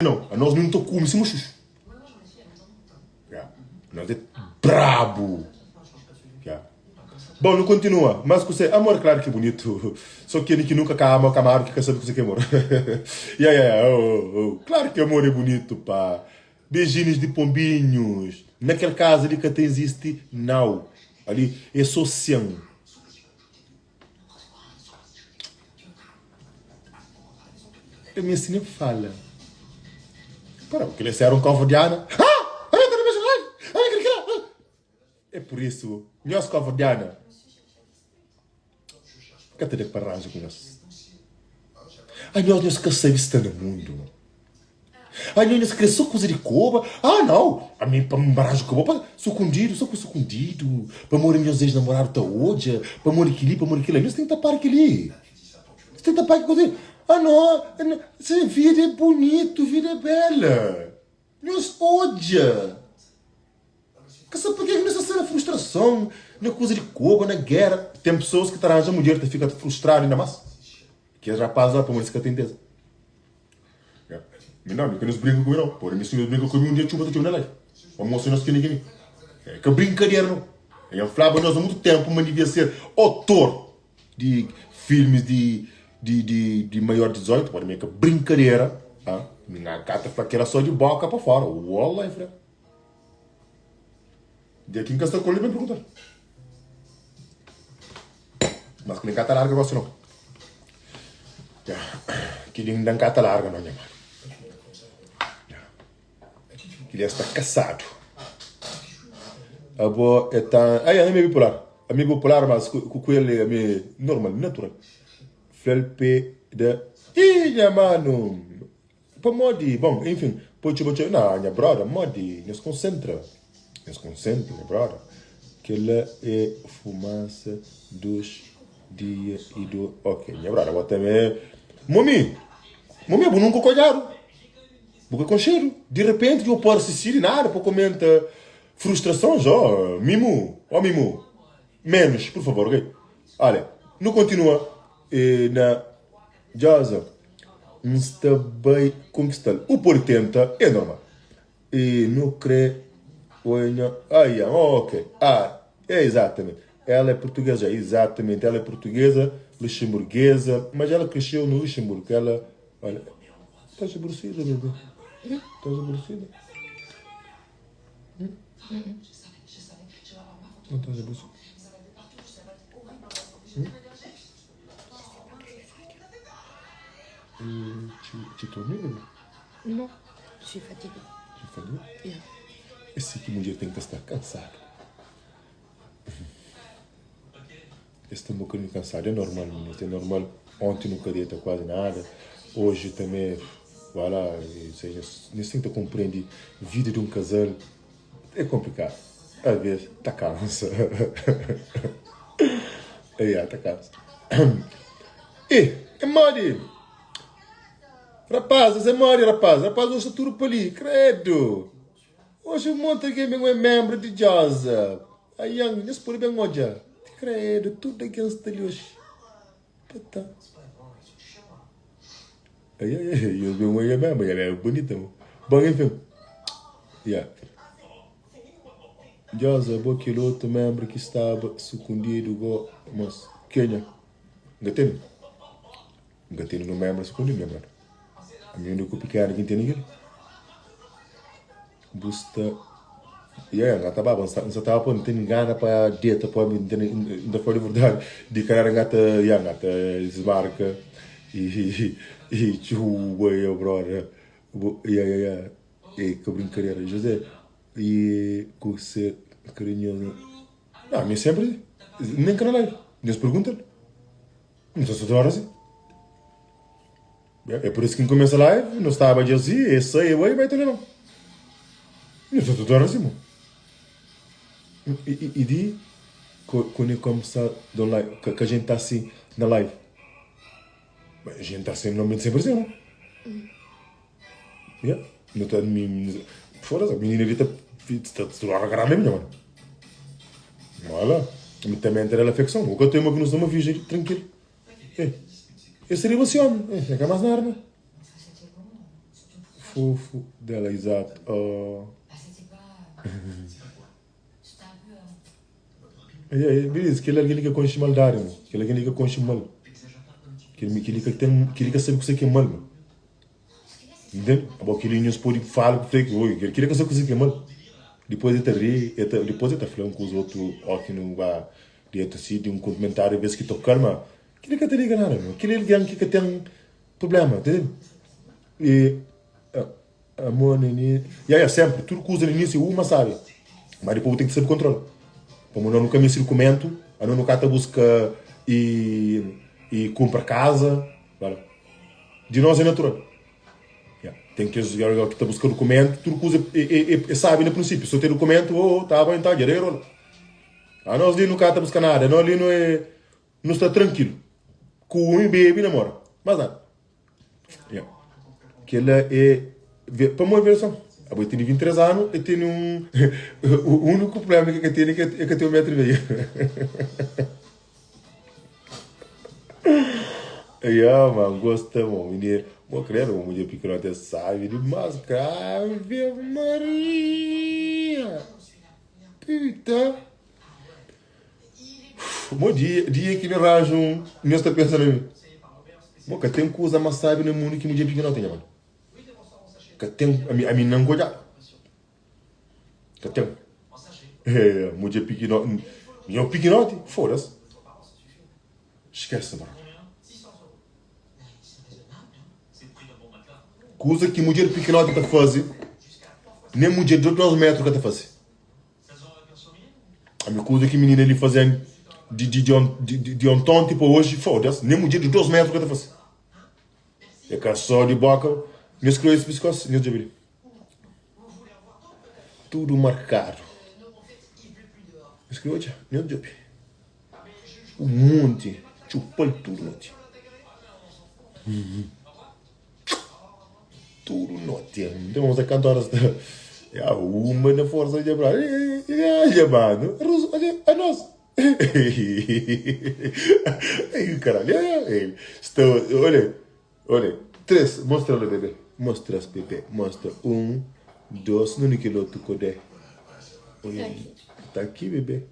Não, anos nu ta kume sima xuxu. Ya, nos é brabu. Ya. Bom, nu kontinua. Mas kuse, amor klaru ki é bunitu. So keni ki nunka ka ama, ka amadu ki ka sabe kuse ki é amor. Ya, ya, ya, oh, oh, oh. Klaru ki amor é bunitu, pá. Beijinhos di pombinhos. Na kel kaza li ka ta izisti nau. Ali é so sen. Eu mesti nem fala. Para, porque eles eram covardiana. Ah! É por isso, nós covardiana. Ka ta da pa ranja ku nós. Ah, nós, nós ka sabe sta na mundo. Ah, nho nhos kre so kuza di koba? Ah, nau! Ami pa N baraju ku bo pa sukundidu, so ku sukundidu, pamodi nhos ex-namoradu ta odja, pamodi kili, pamodi kila. Nhos ten ki tapadu kili. Nhos ten ki tapadu ki kuza li. Ah, no! Se vida é bunitu, vida é bela. Nhos odja. Ka sabe pake ki nhos ta sta na frustrason, na kuza di koba, na gera. Ten pesoas ki ta ranja mudjer ta fika frustradu inda mas. Kes rapaz la, pamodi es ka ten teza. Mi nau, mi ka nhos brinka ku mi nau. Pode mi si nhos brinka ku mi un dia txuba ta txobe na live. Pa mostra nhos keni keni. É ka brinkadera nau. Nha flaba nhos a mutu tempu ma devia ser otor di filmis di di di di maior di 18, pode mi é ka brinkadera. Ah, mi na ka ta fla kela so di boka pa fora. Wallahi fla. Dia ki N ka sta ku el, ben pergunta-l. Mas ki li N ka ta larga gosi no. Ya, ki li inda N ka ta larga no, nha mano. Ya, ki li es sta kasadu. Abo é ta. Ai, ami é bipolar. Ami é bipolar, mas ku, ku el ami é normal, natural. Fla-l pe da. Ih, nha mano! Pamodi? Bon, enfin, poi txuba txeu. Na, nha broda, modi? Nhos konsentra. Nhos konsentra, nha broda. Kel-la é fumansa dos dia i do. Ok, nha broda, bo tanbe. Momi! Momi, bu nunka kodjadu. Bu ka konxedu. Di repenti, dja bu parse si di nada pa komenta frustrasons. Oh, mimu, oh, mimu. Menus, pur favor, ok? Ale, nu kontinua na. Djosa, N sta bai konkista-l. U pode tenta, é normal. E nu kre oi nha. Ai, ok. Ah, é exatamente. Ela é portuguesa, exatamente. Ela é portuguesa, luxemburguesa, mas ela cresceu no Luxemburgo. Ela, olha, estás aborrecida, bebê? Estás aborrecida? Hum? Não estás aborrecida? Hum? Tu, tu dormi, bebê? Non, je suis fatiguée. Tu es fatiguée? Yeah. Esse ki mulher tem que estar cansado. Esse tá um bocadinho cansado, é normal, menino, é normal. Ontem nunca deita quase nada, hoje também, vai lá, ou seja, nem sempre compreende vida de um casal, é complicado. Às vezes, tá cansa. É, tá cansa. E, é modi. Rapazes, é modi, rapaz. Rapaz, hoje tá tudo pa li. Credo. Hoje um monte de alguém é membro de Josa. Ayan, nhos pode bem odja. Credo, tudo alguém sta li hoje. Tá, tá. Ai, ai, ai, eu bem olha mesmo, ela é bonita. Bom, enfim. Yeah. Djosa, bo kel otu membru ki staba sukundidu go, mos, kenha? N ka tene. N ka tene no membru sukundidu, nha brother. Ami uniku pikenu ki N tene kel. Bu sta. Yeah, N ka ta baba, N sta, N sta taba pa N tene gana pa deta pa mi, N tene, N ta fla di verdadi, di karera N ka ta, yeah, N ka ta dismarka i, i txuba, nha brother. Bu, yeah, yeah, yeah. É ka brinkadera. José, e ku se karinhoso. Não, mi sempre nem ka na live. Nhos pergunta-l. N ta toda hora assim. É por isso que N começa live, não estava de assim, e sai, e vai, vai também não. Não estou toda hora assim, mo. E, e, e di, quando eu começar do live, que, que a gente tá assim na live. A gente tá sempre, normalmente sempre assim, não? Yeah. Nu ta, mi, foda-se, a menina ali ta, ta, ta toda hora agarrada na minha, mano. Olha, mi também ter ela afecção. O que eu tenho uma que não sou uma virgem, tranquilo. É. Eu seria você homem, é, não quer mais nada, né? Fofu dela exato oh. Beleza, kel algen li ka konxe maldadi mo. Kel algen li ka konxe mal. Kel mi kel li ka ten, kel li ka sabe kuse ki é mal mo. Entende? Abo kel li nhos pode fala ku fla ki oi, kel li ka sabe kuse ki é mal. Dipôs el ta ri, el ta, dipôs el ta fla un kuza otu ó ki nu ba deta si di un kumentáriu bes ki tokal ma kel li ka ta liga nada mo. Kel li algen ki ka ten problema, entende? E Amor na inísiu. Ya ya sempre, tudo kuza na inísiu é uma sabe. Mas depois bu tem ki sabe controla. Pamo nós nu ka meste documento, a nós nu ka ta busca e e compra casa, wala. Di nós é natural. Ya, tem kes ki ta busca documento, tudo kuza é é é, é sabe na princípio. Só ter documento, oh, oh, tá bom, tá, dja rola. A nós li nu ka ta busca nada, nós li nu é nu sta tranquilo. Ku um bebe namora, mas nada. Yeah. Kela é pamodi versão. Abo tene 23 anu, e tene um o único problema que que tene é que tem um metro e meio. Yeah, man, gosta, mano. Menino, bom, credo, uma mulher pequena até sabe demais, Ave Maria. Puta. Mo dia, dia ki mi ranja un, nhos ta pensa na mi. Mo ka ten kuza más sabi na mundu ki mudjer pikinoti, nha mano. Ka ten, ami, ami nan nkodjadu. Ka ten. É, mudjer pikinoti, nho pikinoti, foda-se. Skese, mano. Kuza ki mudjer pikinoti ta faze, nen mudjer di 2 metru ka ta faze. Ami kuza ki minina li fazen di di di di ontonti pa oji, foda-s, nem mudjer di 2 metru ka ta fase. É ka só di boka, nhos kre es piskos, nhos djobe li. Tudu markadu. Nhos kre odja? Nhos djobe. Un monti, txupa-l tudu noti. Tudu noti N ta kanta oras ta Ya uma na forsa dja bra Ya dja mano Anos Ai caralho Sta olha Olha Tres mostra la bebê Mostra-s bebê Mostra um Dos Nunde kel otu kodé Olha Ta aki bebê.